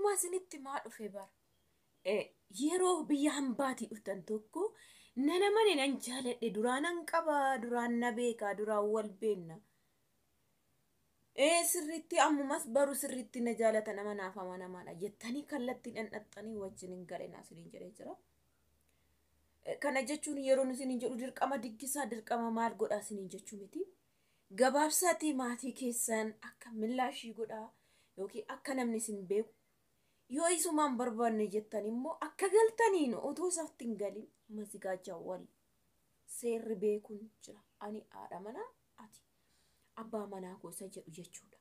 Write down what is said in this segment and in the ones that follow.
Akkuma isinitti maa dhufe bara. Yeroo biyya hambaatii dhuftan tokko nana mane nan jaaladhe, duraanan qaba, duraan na beeka, duraan wal beenna. Sirriitti ammumas baru sirriitti na jaalata, nama naaf amanamaadha jettanii kallattii dhandhaxxanii wajjin hin galinaa isiniin jedhee jira. Kana jechuun yeroo isiniin jedhu dirqama diggisaa, dirqama maal godhaa isiniin jechuu miti. Gabaabsaatii maatii keessan akka millaashii godhaa yookiin akka namni isin beeku, yoo isumaan barbaanne jettan immoo akka galtaniin otoo isatti hin galin mazigaajaa wal seerri beekuun jira. Ani haadha manaa, ati abbaa manaa gosa jedhu jechuudha.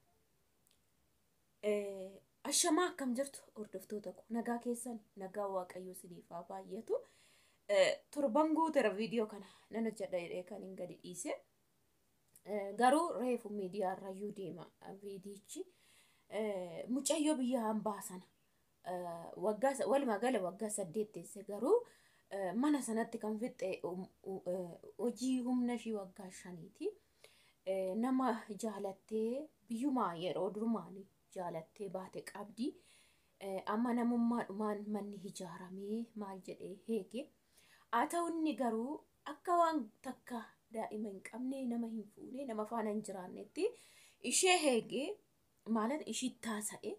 Ashamaa, akkam jirtu hordoftoota koo? Nagaa keessan? Nagaa Waaqayyoo isiniif haa baay'atu. Torban guuteera viidiyoo kana nan hojjedha jedhee kan hin gadi dhiise. Garuu reefu miidiyaa irrayyuu deema viidiyichi. Mucayyoo biyya hambaa sana waggaa, walumaa gala waggaa 8 teesse, garuu mana sanatti kan fixxe hojii humna ishii waggaa 5ti. Nama jaalattee biyyumaa yeroo durumaan jaalattee baate qabdi. Amma namummaadhumaan manni ijaaramee maal jedhee heege. Haa ta'u, inni garuu akka waan takka daa'ima hin qabne, nama hin fuune, nama faana hin jiraannetti ishee heegee maalan ishii taasa'e,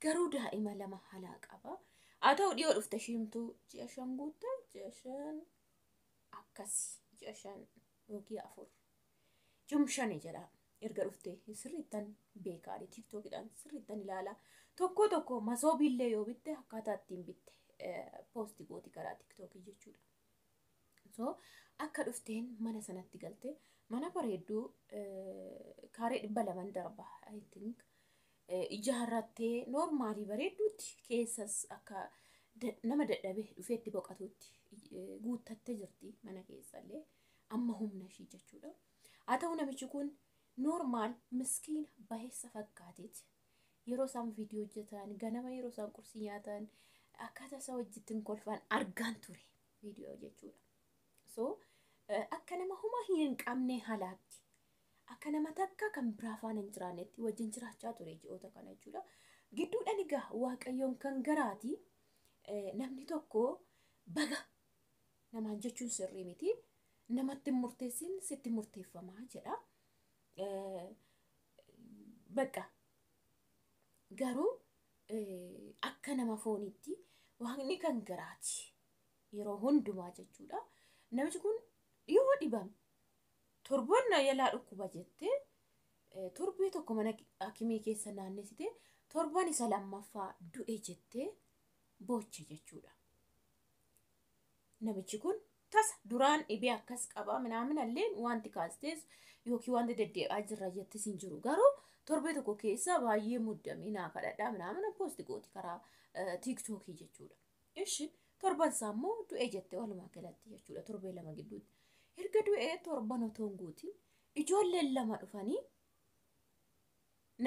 garuu daa'ima lama halaa qaba. Haa ta'u, dhiyoo dhufte ishiimtuu ji'a 5 guutte, ji'a 5 akkas, ji'a 5 yookiin 4 jum shani jedha. Erga dhufte sirriittan beekaa, TikTokiidhaan sirriittan ilaala. Tokko tokko masoobiillee yoo bitte akkaataa ittiin bitte post gooti karaa TikTokii jechuudha. So akka dhufteen mana sanatti galte, mana bareedduu kaaree 200 darba, I think, ijaarrattee normal bareedduutti keessas akka nama dadhabee dhufeetti boqotutti guuttattee jirti mana keessallee amma humna ishii jechuudha. Haa ta'u, namichi kun normal miskiina baheessa fakkaateeti. Yeroo isaan viidiyoo hojjetan, ganama yeroo isaan qursii nyaatan, akkaataa isaa wajjittiin kolfan argaan ture viidiyoo jechuudha. So akka nama huma hin qabne halaatti, akka nama takka kan biraa faana hin jiraannetti wajjin jiraachaa ture ji'oota kana jechuudha. Gidduudhaan egaa Waaqayyoon kan garaati, namni tokko baga namaan jechuun sirrii miti. Namatti hin murteessin, sitti murteeffamaa jedha. Bakka garuu akka nama foonitti Waaqni kan garaati yeroo hundumaa jechuudha. Namichi kun dhiyoo dhibame. Torban na yalaa dhukkuba jettee torbee tokko mana hakimii keessa naannessite, torban isa lammaffaa du'e jettee booche jechuudha. Namichi kun tasa duraan dhibee akkas qaba minaaminallee wanti kaastees yookiin wanti deddeebi'aa jirra jettis hin jiru. Garuu torbee tokko keessa baay'ee muddamee naa kadhadhaa minaamina post gooti karaa TikTokii jechuudha. Ishi torban isaa immoo du'e jette walumaa galatti jechuudha, torbee 2 gidduutti. Erga du'ee torban otoo hin guutin ijoolleen lama dhufanii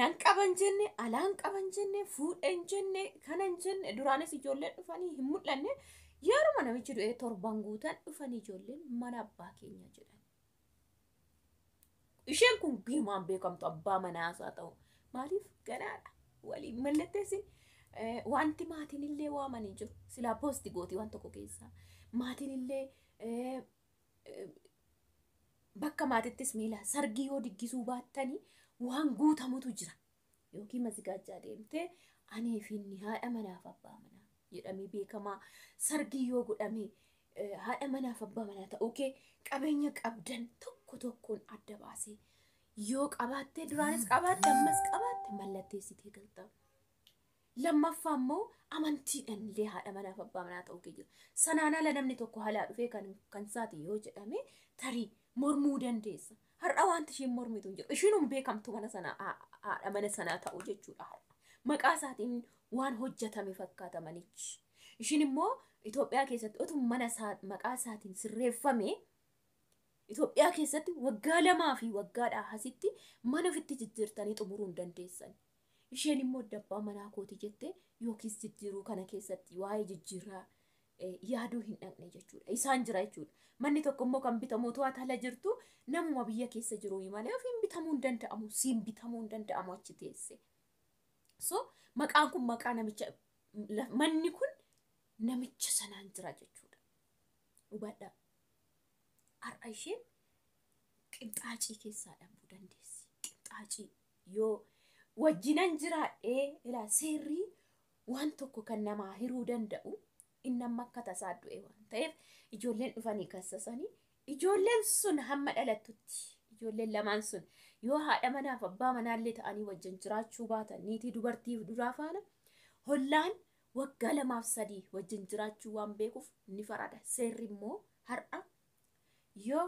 nan qaban jenne, alaan qaban jenne, fuudhen jenne, kanan jenne. Duraanis ijoolleen dhufanii hin mul'anne. Yeruma namichi du'ee torban guutan dhufanii ijoolleen mana abbaa keenya jedhan. Isheen kun giimaan beekamtu abbaa manaasaa ta'u maaliif ganaadha waliin mallatteessin, wanti maatiin illee waamanii jiru, silaa post gooti waan tokko keessaa maatiin illee bakka maatittis miila sargii yoo diggisuu baattanii waan guutamutu jira. Yookiin mazigaajjaa deemtee anii fi inni haadha manaaf abbaa manaa jedhamee beekamaa, sargii yoo godhame haadha manaaf abbaa manaa ta'uu kee qabeenya qabdan tokko tokkoon adda baasee yoo qabaatte, duraanis qabaatte, ammas qabaatte, mallatteessitee galta. Lammaffaa immoo amantiidhaan illee haadha manaaf abbaa manaa ta'uu kee jira. Sanaan ala namni tokko halaa dhufee kan isaati yoo jedhame tarii mormuu dandeessa. Har'a wanti isheen mormitu hin jiru. Ishiin hin beekamtu mana sana haadha mana sanaa ta'u jechuudha har'a. Maqaa isaatiin waan hojjetame fakkaata manichi. Ishiin immoo Itoophiyaa keessatti otoo mana isaa maqaa isaatiin sirreeffame, Itoophiyaa keessatti waggaa 2 fi waggaadhaa asitti mana ofitti jijjiirtanii xumuruu hin dandeessan. Isheen immoo abbaa manaa kooti jettee yookiis jijjiiruu kana keessatti waa'ee jijjiirraa yaaduu hin dhaqne jechuudha. Isaan jira jechuudha. Manni tokko immoo kan bitamu otoo ati ala jirtu namuma biyya keessa jiru malee ofiin bitamuu hin danda'amu. Siin bitamuu hin danda'amu achi teesse. So maqaan kun maqaa namicha Manni kun namicha sanaan jira jechuudha. Hubadhaa. Har'a isheen qinxaacii keessaa dhabuu dandeessi. Qinxaacii yoo wajjinan jiraadhee ilaa seerri waan tokko kan namaa hiruu danda'u inni amma akka tasaa du'e waan ta'eef ijoolleen dhufanii kassasanii ijoolleen sun hamma dhalattutti ijoolleen lamaan sun yoo haadha manaaf abbaa manaallee ta'anii wajjin jiraachuu baatan niitii dubartiif duraa faana hollaan waggaa 2 fi 3 wajjin jiraachuu waan beekuuf ni farada. Seerri immoo har'a yoo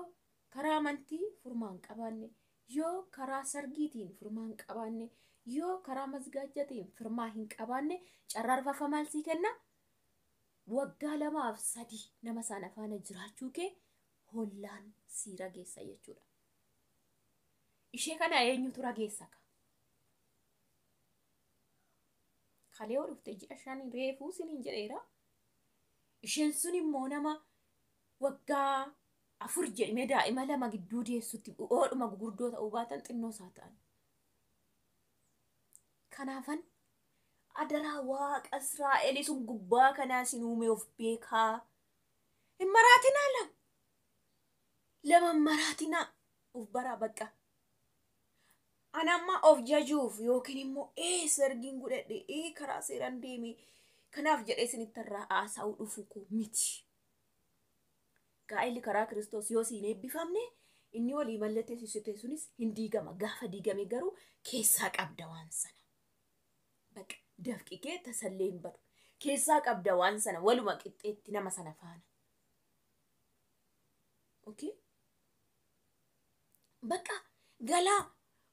karaa amantii furmaan qabaanne, yoo karaa sargiitiin furmaan qabaanne, yoo karaa mazgaajjatiin firmaa hin qabaanne, carraa arfaffaa maal sii kenna? Waggaa 2 fi 3 nama sana faana jiraachuu kee hollaan sii rageessa jechuudha. Ishee kana eenyutu rageessa ka? Kalee yoo dhufte ji'a 5 reefuu siniin jedheera. Isheen sun immoo nama waggaa 4 jedhamee daa'ima 2 gidduu deessutti oodhuma gurguddoo ta'uu baatan xinnoo isaa ta'an. Kanaafan adaraa Waaqa Israa'el sun gubbaa kanaa sin uume of beekaa. Hin maraatinaa lama. Lama maraatinaa, of baraa bakka. Ani amma of jajuuf yookiin immoo sargiin godhadhe, karaa seeraan deeme kanaaf jedhee isinitti irraa haasa'uu dhufu koo miti. Gaa'elli karaa Kiristoos yoo siin eebbifamne inni walii mallatteessite sunis hin diigama. Gaafa diigame garuu keessaa qabda waan sana. Bakka dafqi kee tasallee hin badu. Keessaa qabda waan sana waluma qixxeetti nama sana faana. Okay? Bakka galaa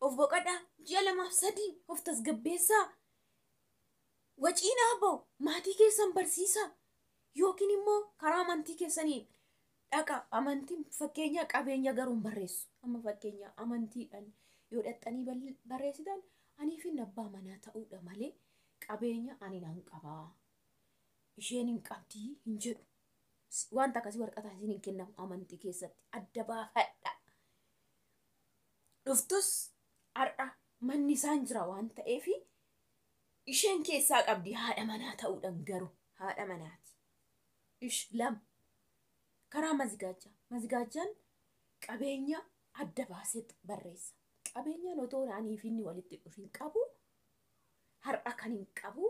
of boqodhaa, ji'a 2 fi 3 of tasgabbeessaa. Waciinaa ba'u, maatii keessan barsiisaa, yookiin immoo karaa amantii keessanii dhaqa. Amantiin fakkeenya qabeenya garuu hin barreessu. Amma fakkeenya amantiidhaan yoo dhaxxanii barreessitan, anii fi abbaa manaa ta'uudha malee qabeenya ani nan qabaa, isheen hin qabdii hin jedhu. Wanta akkasii waraqataa isin hin kennamu amantii keessatti, adda baafadha. Dhuftus har'a manni isaan jira waan ta'eef isheen keessaa qabdi haadha manaa ta'uudhaan, garuu haadha manaati. Ish lama karaa mazigaajaa. Mazigaajaan qabeenya adda baasee barreessa. Qabeenyaan otoo anii fi inni walitti dhufin qabu, har'a kan hin qabu,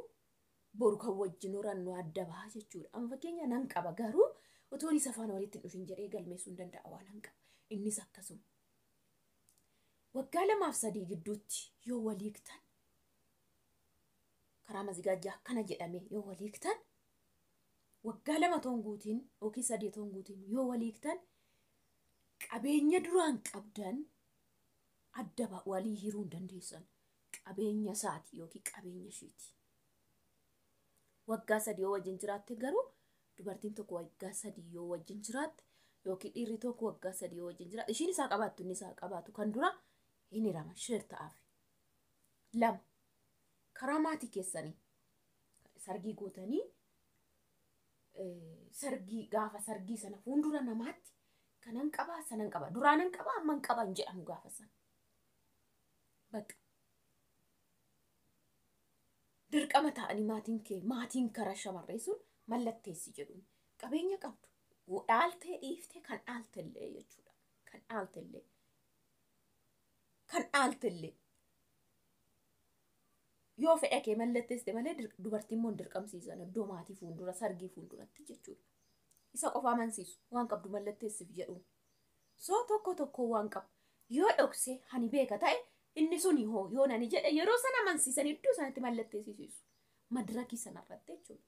boru kan wajjin horannu adda baha jechuudha. Amma fakkeenya nan qaba, garuu otoo isa faana walitti dhufin jedhee galmeessuu hin danda'a waan hin qaba. Innis akkasuma. Waggaa 2 fi 3 gidduutti yoo waliigtan, karaa mazigaajaa akkana jedhame yoo waliigtan, waggaa 2 toon guutiin yookiin 3 toon guutiin yoo waliigtan, qabeenya duraan qabdan adda walii hiruu hin dandeessan. Qabeenya isaati yookiin qabeenya ishiiti. Waggaa 3 yoo wajjin jiraatte garuu, dubartiin tokko waggaa 3 yoo wajjin jiraatte yookiin dhiirri tokko waggaa 3 yoo wajjin jiraatte, ishiin isaa qabaattu, inni isaa qabaatu, kan dura hin hirama, share ta'aaf. Lama karaa maatii keessanii sargii gootanii, sargii gaafa sargii sana fuuldura namaatti kanan qabaa, sanan qaba, duraanan qabaa, amman qaba hin jedhamu gaafa sana. Bakka dirqama ta'anii maatiin kee, maatiin karaa shamarree sun mallatteessi jedhuun qabeenya qabdu dhaaltee dhiiftee kan dhaaltellee jechuudha. Kan dhaaltellee. Kan dhaaltellee. Yoo fedha kee mallatteessite malee dubartiin immoo hin dirqamsiisan iddoo maatii fuuldura, sargii fuulduratti jechuudha. Isa qofa amansiisu waan qabdu mallatteessiif jedhuun. So tokko tokko waan qabu yoo dhokse hani beeka ta'e, inni suni hoo yoo nani jedhe, yeroo sana amansiisan iddoo sanatti mallatteessisiisu. Madirakii sanarratti jechuudha.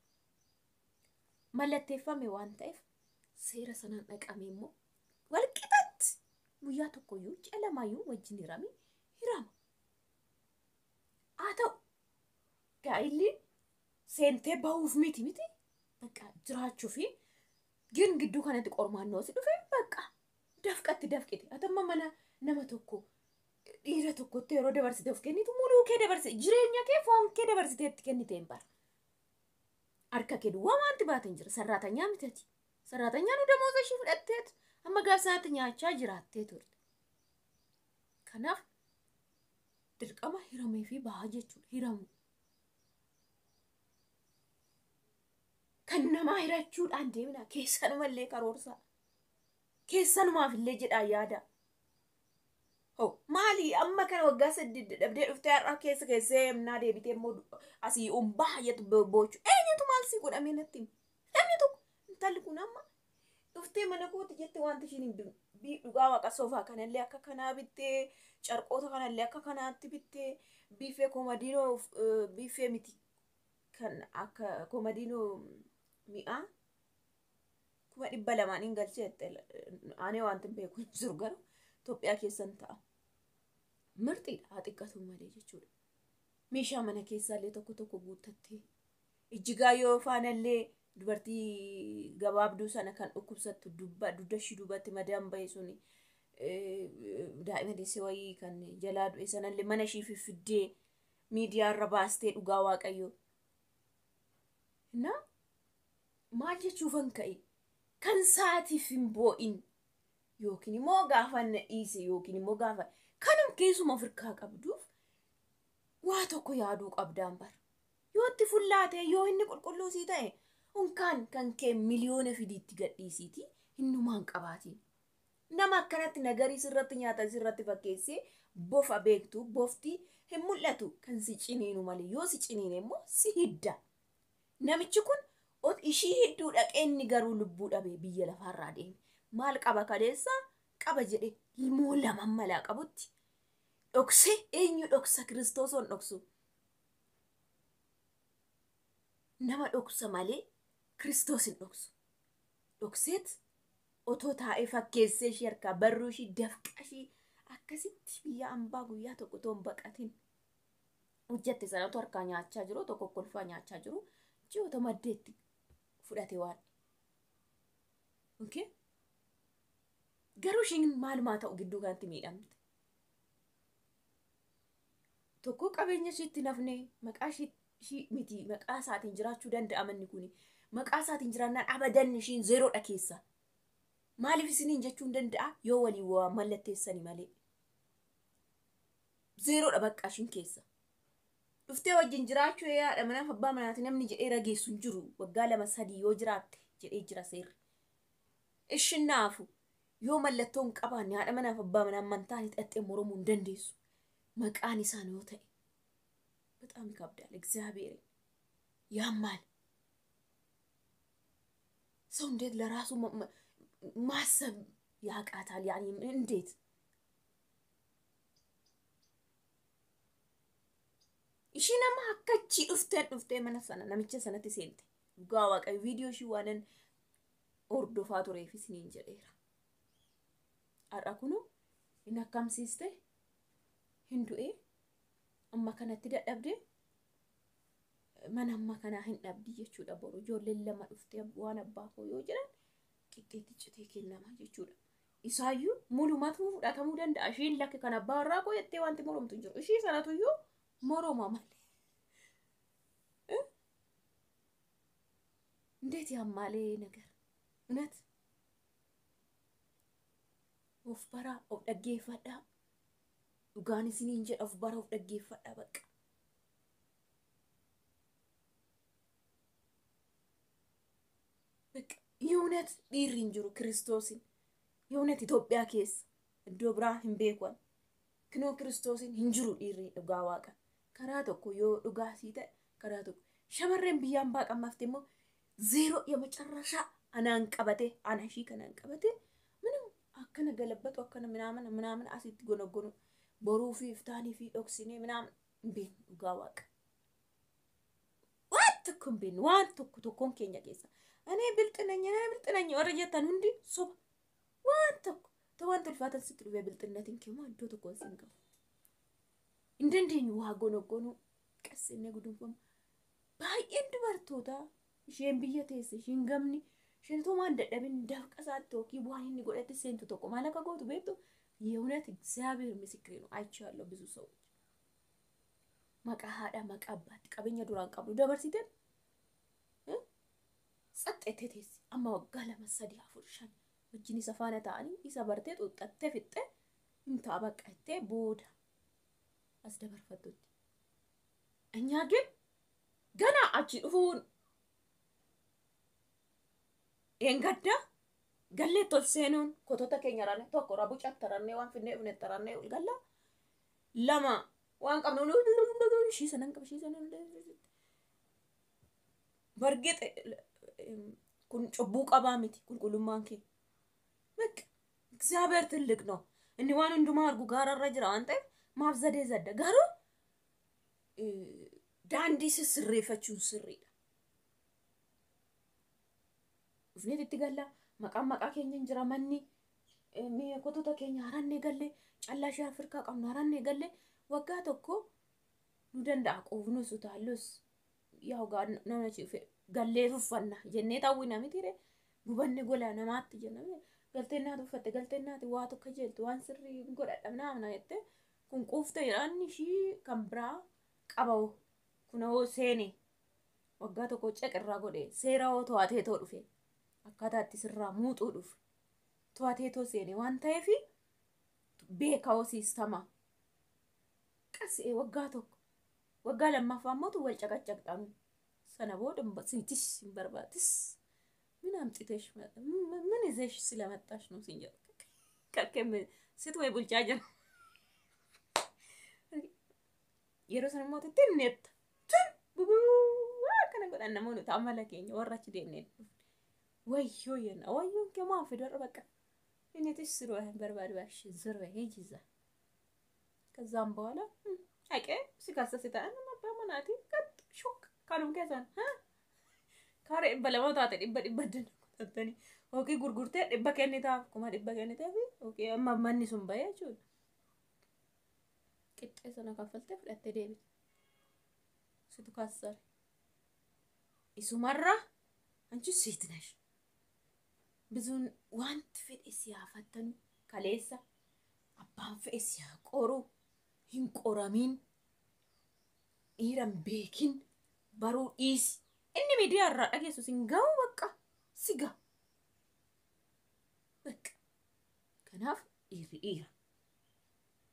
Mallatteeffame waan ta'eef seera sanaan dhaqame immoo walqixatti guyyaa tokkoyyuu ji'a lamayyuu wajjin hirame hirama. Haa ta'u, gaa'illi seentee bahuuf miti, bakka jiraachuu fi gin gidduu kanatti qormaannoo si dhufe, bakka dafqatti dafqite. Atamma mana nama tokko, dhiira tokkotti yeroo dabarsite of kennitu, muluu kee dabarsite, jireenya kee, foon kee dabarsite itti kennite hin bara. Harka kee duwwaa wanti baate hin jira. Sarraatanyaa mitati. Sarraatanyaan nu damooza ishii fudhatteetu amma gaaf sanaatti nyaachaa jiraattee turte. Kanaaf dirqama hiramee fi bahaa jechuudha. Hiramu. Kan namaa hirachuudhaan deemina keessanumallee karoorsaa. Keessanumaaf illee jedhaa yaada. Hoo maali amma kana waggaa 8 dadhabdee dhuftee har'a keessa keessee himnaa deebitee immoo asii baay'atu boochu. Eenyutu maal si godhamee natti himi? Namni tokko intalli kun amma dhuftee mana kooti jette wanti ishiin dhugaa waaqa soofaa kanallee akka kanaa bittee carqoota kanallee akka kanaatti bittee biifee komadiinoo biifee miti kan akka komadiinoo mi'aa 200,000 hin galchee aanee wanti hin beeku hin jiru garuu Itoophiyaa keessan ta'a. Mirxiidha haa xiqqatu malee jechuudha. Meeshaa mana keessaallee tokko tokko guuttattee ijjigaa yoo faanallee dubartii gabaabduu sana kan dhukkubsattu dugda ishii duubatti madaan bahe suni daa'ima deessee wayii kan jalaa du'e sanallee mana ishii fiffiddee miidiyaa irra baastee dhugaa waaqayyoo. Na maal jechuufan ka'e kan saatiif hin boo'in yookiin immoo gaafa na dhiise yookiin immoo gaafa kanum keessuma ofirkaa qabduuf waa tokko yaaduu qabdaan bara. Yoo itti fullaate yoo inni qulqulluu sii ta'e unkaan kan kee miliyoona fidiitti gadhiisiiti hinnumaan qabaatiin. Nama akkanatti nagarii sirratti nyaata sirratti fakkeessee bofa beektu bofti hin mul'atu kan si ciniinu malee yoo si ciniine immoo si hidda. Namichi kun ishii hidduu dhaqee inni garuu lubbuu dhabee biyya lafaarraa deeme. Maal qaba kaleessa qaba jedhe ilmoo lama malaa qabutti dhoksee eenyu dhoksa kiristoosoon dhoksu. Nama dhoksa malee kiristoos hin dhoksu. Dhokseet otoo taa'ee fakkeessee ishee harkaa barruu ishii dafqa ishii akkasitti biyya ambaa guyyaa tokko otoo hin baqatin hojjette sanatu harkaa nyaachaa jiru tokko kolfaa nyaachaa jiru ji'oota maddeetti fudhate waan. Okay? Garuu ishiin maalumaa ta'u gidduu kanatti miidhamte. Tokko qabeenya ishiitti nafne maqaa ishii miti maqaa isaatiin jiraachuu danda'a manni kuni. Maqaa isaatiin jiraannaan abadan ishiin zeeroodha keessa. Maaliif isiniin jechuun danda'a yoo walii waa mallatteessani malee. Zeeroodha bakka ishiin keessa. Dhuftee wajjin jiraachuu yaadha manaaf abbaa manaati namni jedhee rageessu hin jiru waggaa 2 3 yoo jiraatte jedhee jira seerri. Ishiin naafu yoo mallattoo hin qabaanne haadha manaaf abbaa manaa amantaan hidhattee moromuu hin dandeessu. Maqaan isaan yoo ta'e በጣም ይከብዳል። እግዚአብሔር ያማል። ሰው እንዴት ለራሱ ማሰብ ያቃታል? ያኔ እንዴት ishii nama akkachii dhuftee mana sana namicha sanatti seente dhugaa waaqayyo viidiyoo ishii waanan hordofaa tureef isiniin jedheera. Har'a kunuu inni akkamsiiste hin du'e amma kanatti dadhabde mana amma kanaa hin dhabdi jechuudha boru ijoolleen lama dhuftee waan abbaa koo yoo jedhan qixxeetti citee kennama jechuudha. Isaayyuu mulumatu fudhatamuu danda'a. Ishiin lakki kan abbaa warraa koo jettee wanti moromtu hin jiru. Ishii sanatuyyuu moroma malee. እንዴት ያማል ይሄ ነገር እውነት። Of baraa of dhaggeeffadhaa. Dhugaan isiniin jedha of bara of dhaggeeffadhaa bakka. በቃ የእውነት dhiirri hin jiru kiristoosin የእውነት Itoophiyaa keessa iddoo biraa hin beekan kinoo kiristoosin hin jiru dhiirri dhugaa waaqa karaa tokko yoo dhugaa sii ta'e karaa tokko shamarreen biyyaan baaqammaafte immoo ዜሮ የመጨረሻ anaan qabate ana ishii kanaan qabate ምንም akkana galabbatu akkana ምናምን ምናምን asitti gonoggonu boruu fi iftaanii fi dhoksinee ምናምን hin beeknu dhugaa waaqa. Waan tokko hin beeknu waan tokko tokkoon keenya keessa. Ani bilxinanya ani bilxinanya warra jettan hundi soba waan tokko ta'u waan ulfaatan sitti dhufee bilxinnatiin keemmoo iddoo tokko siin qabu. Hin dandeenyu waa gonoggonu qassinnee gudunfamu. Baay'een dubartootaa isheen biyya teesse isheen gamni isheen tumaan dadhabin dafqa isaatti yookiin waan inni godhate seentu tokko maal akka gootu beektu የእውነት እግዚአብሔር ምስክሬ ነው። አይቼዋለሁ ብዙ ሰዎች maqaa haadhaa maqaa abbaatti qabeenya duraan qabdu dabarsite ጸጥ jettee teessi amma waggaa 2 3 4 5 wajjin isa faana ta'anii isa bartee xuuxxattee fixxee hin ta'a bakka jettee booda as dabarfattutti. እኛ ግን ገና achi dhufuun Eengadda gallee tol seenuun kotota keenya ranne tokko rabu cattarannee waan finnee dhufne tarannee ol galla. Lama waan qabnu ishii sanan qaba ishii sanan bargexe kun cubbuu qabaa miti qulqullummaan kee. በቃ እግዚአብሔር ትልቅ ነው። Inni waan hundumaa argu gaararra jira waan ta'eef maaf zadee zadda garuu daandii sissirreeffachuun sirriidha. Dhufneet itti galla maqaan maqaa keenya hin jira manni kotota keenya harannee galle callaa ishee Afrikaa qabnu harannee galle waggaa tokko nu danda'a quufnus utaallus yaa nama gallee tuffanna jennee taawwina mitiire gubanne gola namaatti jenna galtee naati uffatte galtee naati waa tokko jeeltu waan sirrii godhadha naamna jette kun quufte jedhaan ishii kan biraa qaba kunoo seene waggaa tokko ceqirraa godhe seera hoo to'atee too dhufe akkaataa itti sirraa muuxuu dhufe to'atee too seene waan ta'eef beeka hoo siistama qasee waggaa tokko waggaa lammaffaa immoo wal caqacaqxanu sana booda sitis hin barbaatis ምን አምጥተሽ ምን ይዘሽ ስለመጣሽ ነው ሲንጀር ከከም ስት ወይ ቡልቻ ጀ yeroo sana immoo tinneetta tun bubuu akkana godhan namoonni amala keenya warra achi deemnee wayyoo jenna wayyoon kee maal fidu har'a በቃ እኔ ትሽ ስሩ በርባሪ ባሽ ዞር በይ ሂጂ እዛ ከዛም በኋላ አቀ ሲካሰስታ አባ መናቲ ቀጥ ሹክ ካሉም keessan kaaree 200 taate 100 kutattanii yookiin gurgurtee 100 kennitaaf 100,000 kenniteef yookiin amma manni sun bahee jechuudha. Qixxee sana kaffaltee fudhattee deebite. Situ kassare. Isumarra anchi ሴት ነሽ. Bisuun wanti fedhe si haa fattanu kaleessa abbaan fedhe si haa qoru hin qoramiin dhiira hin beekin baruu dhiisi. Inni miidiyaa irraa dhageessu sin gahu bakka si gahu. Bakka. Kanaaf dhiirri dhiira.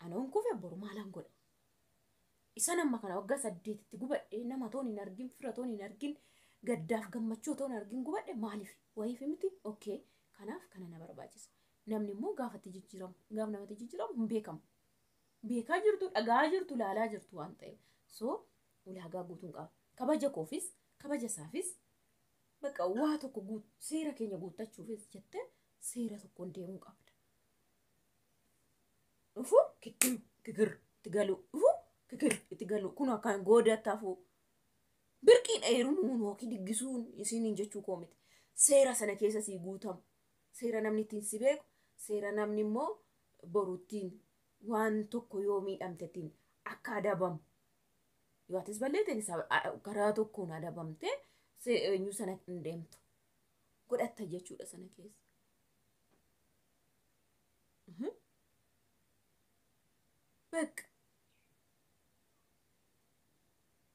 Anoon kufe boru maalaan godha. Isa nama kana waggaa 8tti gubadhe nama toon hin argin fira toon hin argin gaddaaf gammachuu toon hin argin gubadhe maaliif wayiif miti okay kanaaf kana na barbaachisa. Namni immoo gaafatti jijjiiramu gaaf namatti jijjiiramu hin beekamu. Beekaa jirtu dhagaa jirtu laalaa jirtu waan ta'eef so ulaagaa guutuun qaba. Kabaja koofis kabaja isaafis bakka waa tokko seera keenya guuttachuufis jettee seera tokkoon deemuu qabda. Dhufu kittim kikir itti galu dhufu kikir itti galu kun akkaan goodatti hafu birqiin heerumuun yookiin diggisuun isiniin jechuu koo miti. Seera sana keessa sii guutamu seera namni ittiin si beeku seera namni immoo boruttiin waan tokko yoo miidhamte ittiin akka adabamu. Yoo atis balleette karaa tokkoon adabamte eenyu sana hin deemtu godhatta jechuudha sana keessa. በቃ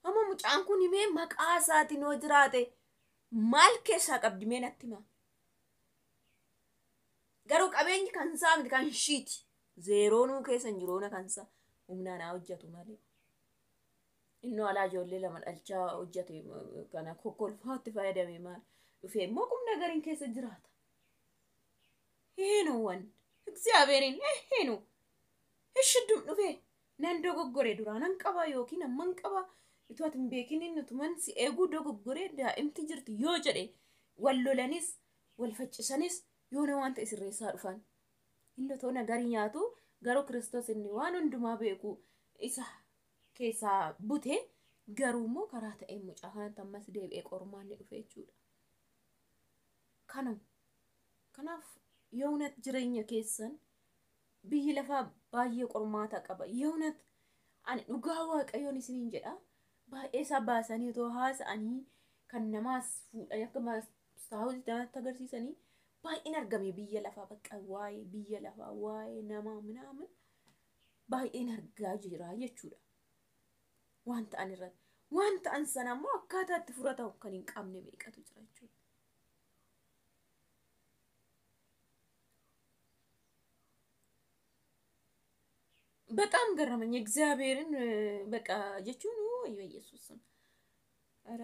amma mucaan kun himee maqaa isaatiin hoo jiraate maal keessaa qabdi mee natti himaa. Garuu qabeenyi kan isaa miti kan ishiiti. Zeeroonuu keessa hin jiru kan isaa humnaan haa hojjetu malee. Innoo alaa ijoollee lama dhalchaa hojjete kana kokkolfaatti fayyadame maal dhufee immoo qubna gariin keessa jiraata. ይሄ ነው ወንድ እግዚአብሔርን ይሄ ነው እሽዱም dhufee nan dogoggore duraa nan qaba yookiin amman qaba itoo ati hin beekiniin nutuman si eeguu dogoggoree daa'imti jirti yoo jedhe wal lolanis wal faccisanis yoona waan ta'e sirreessaa dhufan. Inni otoo nagarii nyaatu garuu Kiristoos inni waan hundumaa beeku isa keessaa bute garuu immoo karaa ta'een mucaa kanatti ammas deebi'ee qormaan ni dhufe jechuudha. Kanaaf የእውነት jireenya keessan biyyi lafaa baay'ee qormaata qaba. የእውነት ani dhugaa waaqayyoon isiniin jedha baay'ee isaa baasanii otoo haasa'anii kan namaas fuudhanii akka mastaawutii namatti agarsiisanii baay'een argame biyya lafaa bakka waa'ee biyya lafaa waa'ee namaa ምናምን baay'een argaa jira jechuudha. Waan ta'an irratti waan ta'an sana immoo akkaataa itti furatamu kan hin qabne meeqatu jira jechuudha. በጣም ገረመኝ። እግዚአብሔርን በቃ jechuun ወይ በኢየሱስ ስም ኧረ